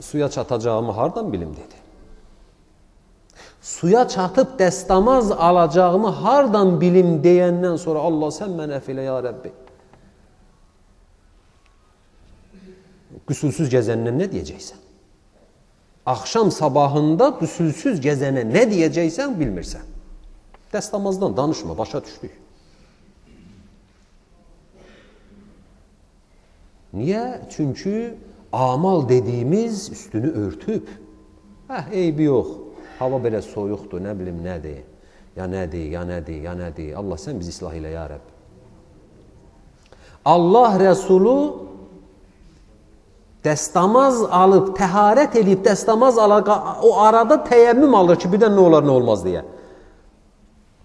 Suya çatacağımı hardan bilim, dedi. Suya çatıb dəstəmaz alacağımı hardan bilim deyəndən sonra Allah sən mənə əf elə ya Rəbbi. Qüsulsuz gəzəndən nə deyəcəksən? Axşam sabahında qüsulsuz gəzənə nə deyəcəksən bilmirsən. Dəstəmazdan danışma, başa düşdük. Niyə? Çünki amal dediyimiz üstünü örtüb. Eybi yox. Hava belə soyuqdur, nə bilim nədir, ya nədir, ya nədir, ya nədir. Allah sən bizi islah elə ya Rəbb. Allah Rəsulu dəstəmaz alıb, təharət eləyib, dəstəmaz alaq, o arada təyəmmüm alır ki, birdən nə olar, nə olmaz deyə.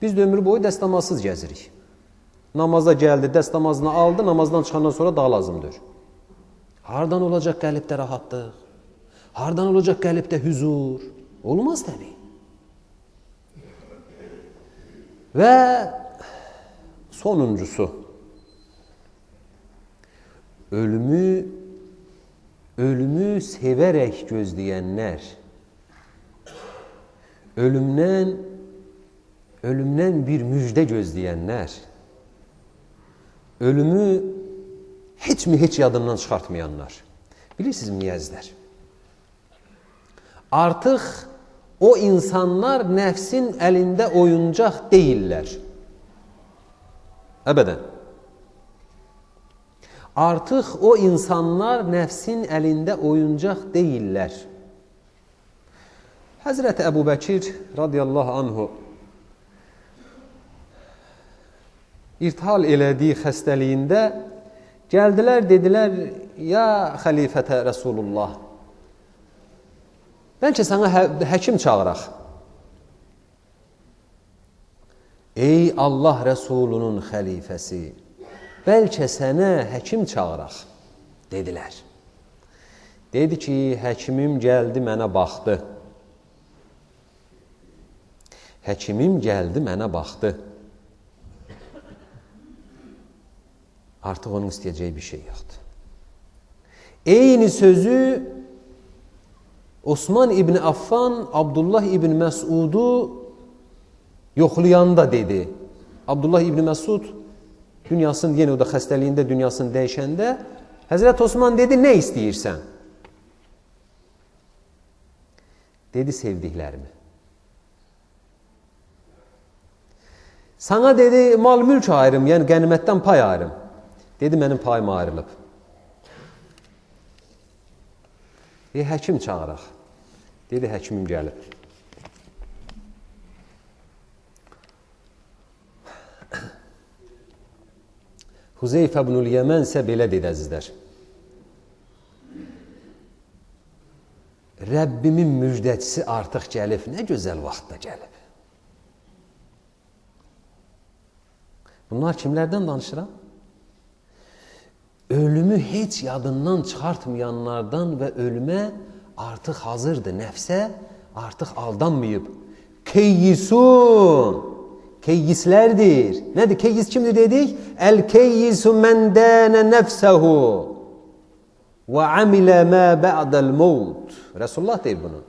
Biz də ömrü boyu dəstəmazsız gəzirik. Namaza gəldi, dəstəmazını aldı, namazdan çıxandan sonra daha lazımdır. Hardan olacaq qəlibdə rahatlıq? Hardan olacaq qəlibdə hüzur? Olmaz təbii. Və sonuncusu, ölümü sevərək gözləyənlər, ölümdən bir müjdə gözləyənlər, ölümü heç mi heç yadından çıxartmayanlar. Bilirsiniz niyə əzizlər? Artıq o insanlar nəfsin əlində oyuncaq deyillər. Əbədən. Artıq o insanlar nəfsin əlində oyuncaq deyillər. Həzrəti Əbu Bəkir radiyallahu anhu irtihal elədiyi xəstəliyində gəldilər, dedilər, ya xəlifətə Rəsulullah, bəlkə sənə həkim çağıraq. Ey Allah Rəsulunun xəlifəsi, bəlkə sənə həkim çağıraq, dedilər. Dedi ki, həkimim gəldi, mənə baxdı. Həkimim gəldi, mənə baxdı. Artıq onun istəyəcəyi bir şey yoxdur. Eyni sözü Osman İbni Affan Abdullah İbni Məsudu yoxlayanda dedi. Abdullah İbni Məsud dünyasını, yenə o da xəstəliyində dünyasını dəyişəndə Həzrət Osman dedi, nə istəyirsən? Dedi, sevdiklərimi. Sana dedi, mal mülk ayırım, yəni qənimətdən pay ayırım. Dedi, mənim payım ayrılıb. Həkim çağıraq. Dedi, həkimim gəlib. Huzeyfə ibnül Yəmən isə belə dedi, əzizlər. Rəbbimin müjdəçisi artıq gəlib, nə gözəl vaxtda gəlib. Bunlar kimlərdən danışıram? Ölümü heç yadından çıxartmayanlardan və ölümə artıq hazırdır, nəfsə artıq aldanmayıb. Keyyisun, keyyislərdir. Nədir? Keyyis kimdir dedik? Əl-keyyisu mən dənə nəfsəhu və amilə mə bə'dəl mevt. Rəsulullah deyir bunu.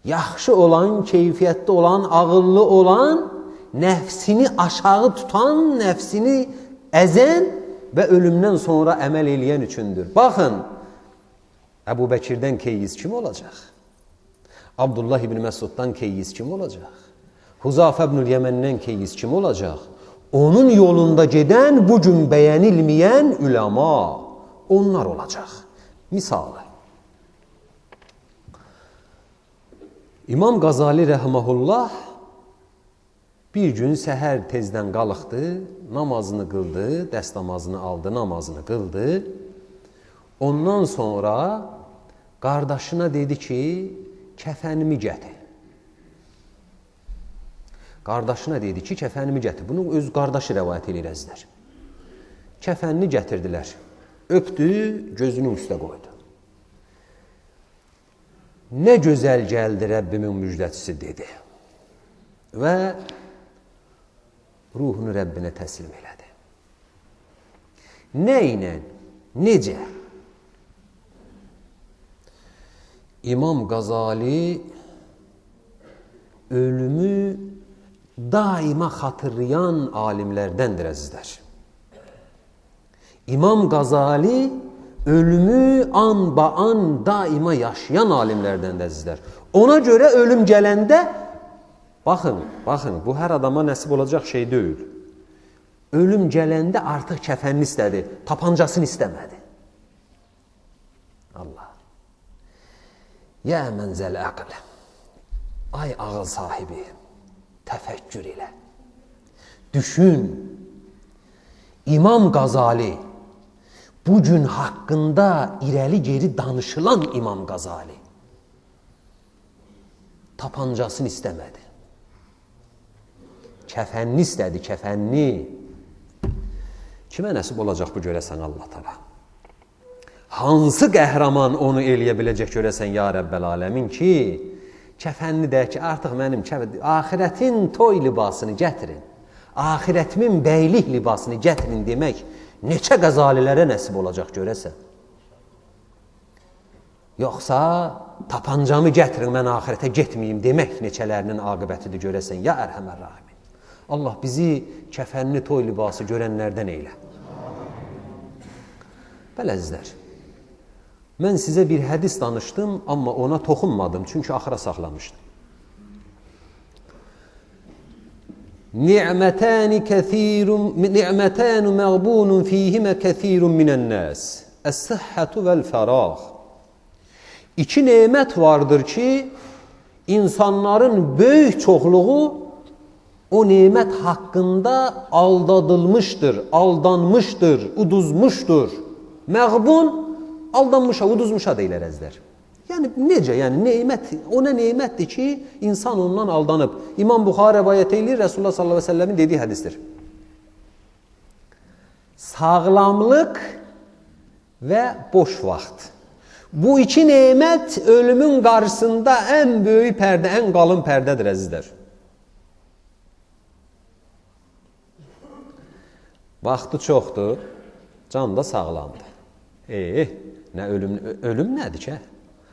Yaxşı olan, keyfiyyətli olan, ağıllı olan, nəfsini aşağı tutan, nəfsini əzən və ölümdən sonra əməl eləyən üçündür. Baxın, Əbu Bəkirdən keyyiz kim olacaq? Abdullah ibn Məsuddan keyyiz kim olacaq? Huzafə ibnül Yəməndən keyyiz kim olacaq? Onun yolunda gedən, bugün bəyənilməyən üləma, onlar olacaq. Misalı, İmam Qazali rəhməhullah bir gün səhər tezdən qalxdı, namazını qıldı, dəstəmazını aldı, namazını qıldı. Ondan sonra qardaşına dedi ki, kəfənimi gətir. Qardaşına dedi ki, kəfənimi gətir. Bunu öz qardaşı rəvayət eləyir əzizlər. Kəfənini gətirdilər. Öpdü, gözünün üstə qoydu. Nə gözəl gəldi Rəbbimin müjdəçisi dedi. Və Ruhunu Rəbbinə təslim elədi. Nə ilə? Necə? İmam Qazali ölümü daima xatırlayan alimlərdəndir əzizlər. İmam Qazali ölümü an ba an daima yaşayan alimlərdəndir əzizlər. Ona görə ölüm gələndə, baxın, baxın, bu hər adama nəsib olacaq şey deyil. Ölüm gələndə artıq kəfənini istədi, tapancasını istəmədi. Allah. Yə mənzəl əql. Ay ağıl sahibi, təfəkkür elə. Düşün, İmam Qazali, bugün haqqında irəli-geri danışılan İmam Qazali tapancasını istəmədi. Kəfənini istədi, kəfənini. Kimə nəsib olacaq bu görəsən Allah Taala? Hansı qəhrəman onu eləyə biləcək görəsən ya Rəbbəl aləmin ki, kəfənini də ki, artıq mənim axirətin toy libasını gətirin, axirətimin bəylik libasını gətirin demək neçə qəzalilərə nəsib olacaq görəsən? Yoxsa tapancamı gətirin, mən axirətə getməyim demək neçələrinin aqibətidir görəsən, ya Ərhəmər Rahimin. Allah bizi kəfənli toy libası görənlərdən eylə. Bəli əzizlər, mən sizə bir hədis danışdım, amma ona toxunmadım, çünki axıra saxlamışdım. Ni'mətəni məğbunun fihimə kəthirun minən-nəs. Əs-sıhhətu vəl-fərağ. İki nemət vardır ki, insanların böyük çoxluğu o nemət haqqında aldadılmışdır, aldanmışdır, uduzmuşdur. Məğbun, aldanmışa, uduzmuşa deyilər əzizlər. Yəni necə? Yəni nemət, o nə nemətdir ki, insan ondan aldanıb. İmam Buxari rəvayət eləyir, Resulullah sallallahu əleyhi və səlləmin dediyi hədisdir. Sağlamlıq və boş vaxt. Bu iki nemət ölümün qarşısında ən böyük pərdə, ən qalın pərdədir əzizlər. Vaxtı çoxdur, can da sağlamdır. Nə ölüm, ölüm nədir ki?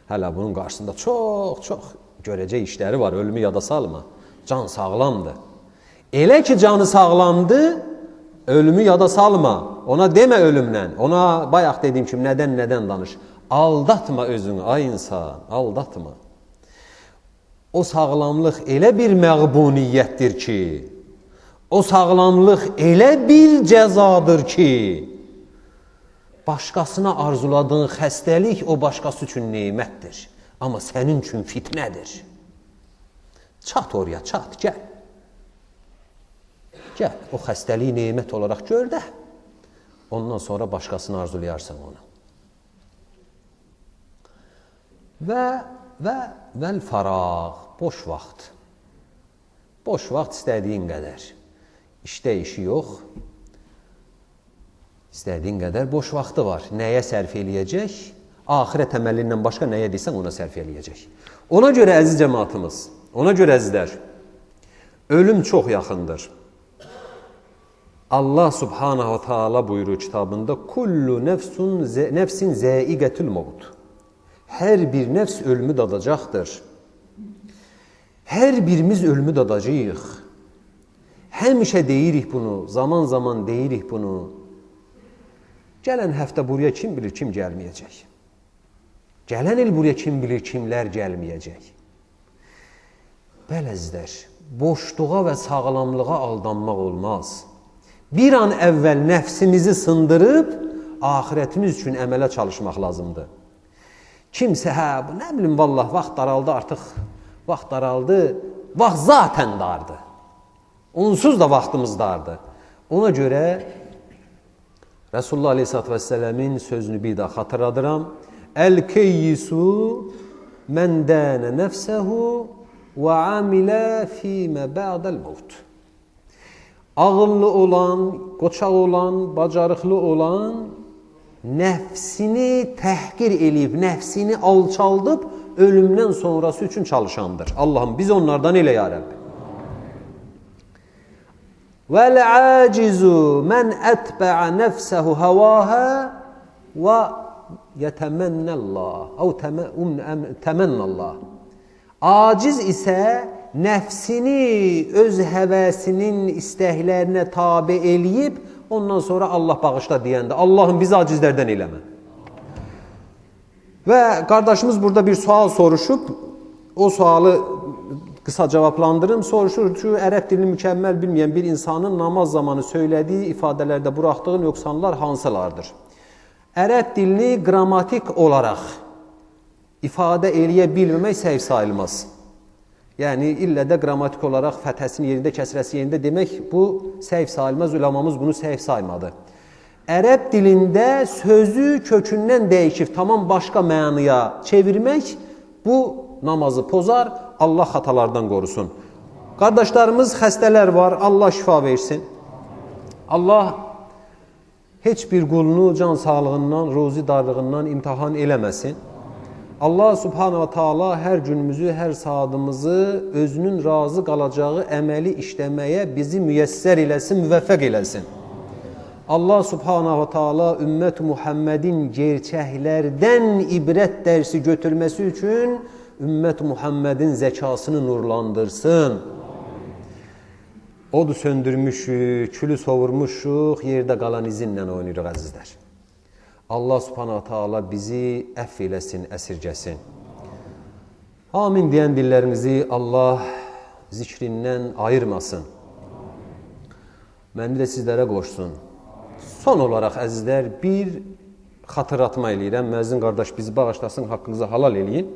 Hələ bunun qarşısında çox-çox görəcək işləri var, ölümü yada salma. Can sağlamdır. Elə ki canı sağlamdır, ölümü yada salma. Ona demə ölümlə, ona bayaq dediyim kimi nədən danış. Aldatma özünü, ay insan, aldatma. O sağlamlıq elə bir məğbuniyyətdir ki, o sağlamlıq elə bir cəzadır ki, başqasına arzuladığın xəstəlik o başqası üçün nemətdir. Amma sənin üçün fitnədir. Çat oraya, çat, gəl. Gəl, o xəstəliyi nemət olaraq gör də, ondan sonra başqasını arzulayarsan onu. Və vəl-farağ, boş vaxt. Boş vaxt istədiyin qədər. İşdə işi yox, İstədiyin qədər boş vaxtı var. Nəyə sərf eləyəcək? Axirət əməlindən başqa nəyə desən ona sərf eləyəcək. Ona görə əziz cəmaatımız, ona görə əzizlər, ölüm çox yaxındır. Allah subhanahu taala buyurur kitabında, Kullu nefsin zəiqətül mevt. Hər bir nəfs ölümü dadacaqdır. Hər birimiz ölümü dadacağıq. Həmişə deyirik bunu, zaman zaman deyirik bunu. Gələn həftə buraya kim bilir kim gəlməyəcək. Gələn il buraya kim bilir kimlər gəlməyəcək. Bəli əzizlər, boşluğa və sağlamlığa aldanmaq olmaz. Bir an əvvəl nəfsimizi sındırıb, axirətimiz üçün əmələ çalışmaq lazımdır. Kimsə, hə, nə bilim, vallah, vaxt daraldı artıq, vaxt daraldı, vaxt zaten dardı. Onsuz da vaxtımız dardı. Ona görə Resulullah Aleyhisselatü Vesselam'ın sözünü bir daha xatırladıram. El-keyyisu men dâne nefsehu ve amilə fîmə ba'del mevt. Ağıllı olan, qoçaq olan, bacarıqlı olan nəfsini təhqir eləyib, nəfsini alçaldıb ölümdən sonrası üçün çalışandır. Allahım biz onlardan elə ya Rəbbi. Vəl-acizu mən ətbəə nəfsəhu həvahə və yətəmənnəllah. Əv təmənnəllah. Aciz isə nəfsini öz həvəsinin istəklərinə tabe eləyib, ondan sonra Allah bağışla deyəndə, Allahım bizi acizlərdən eləmə. Və qardaşımız burada bir sual soruşub, o sualı qısa cavablandırım. Soruşur ki, ərəb dilini mükəmməl bilməyən bir insanın namaz zamanı söylədiyi ifadələrdə buraxdığı nöqsanlar hansılardır? Ərəb dilini qrammatik olaraq ifadə eləyə bilməmək səhv sayılmaz. Yəni, illə də qrammatik olaraq fəthəsinin yerində, kəsrəsi yerində demək, bu səhv sayılmaz. Üləmamız bunu səhv saymadı. Ərəb dilində sözü kökündən dəyişib, tamam başqa mənaya çevirmək, bu namazı pozar, Allah xatalardan qorusun. Qardaşlarımız xəstələr var, Allah şifa versin. Allah heç bir qulunu can sağlığından, ruzi darlığından imtahan eləməsin. Allah Subhanahu wa Taala hər günümüzü, hər saatımızı özünün razı qalacağı əməli işləməyə bizi müyəssər eləsin, müvəffəq eləsin. Allah Subhanahu wa Taala ümmət Muhammedin gerçəklərdən ibrət dərsi götürməsi üçün ümmət Muhammedin zəkasını nurlandırsın. Odu söndürmüşük, külü sovurmuşuq, yerdə qalan izinlə oynayırıq əzizlər. Allah Subhanahu wa Taala bizi əfv eləsin, əsirgəsin. Amin deyən dillərinizi Allah zikrindən ayırmasın. Məni də sizlərə qoşsun. Son olaraq əzizlər, bir xatırlatma eləyirəm. Müəzzin qardaş bizi bağışlasın, haqqınızı halal eləyin.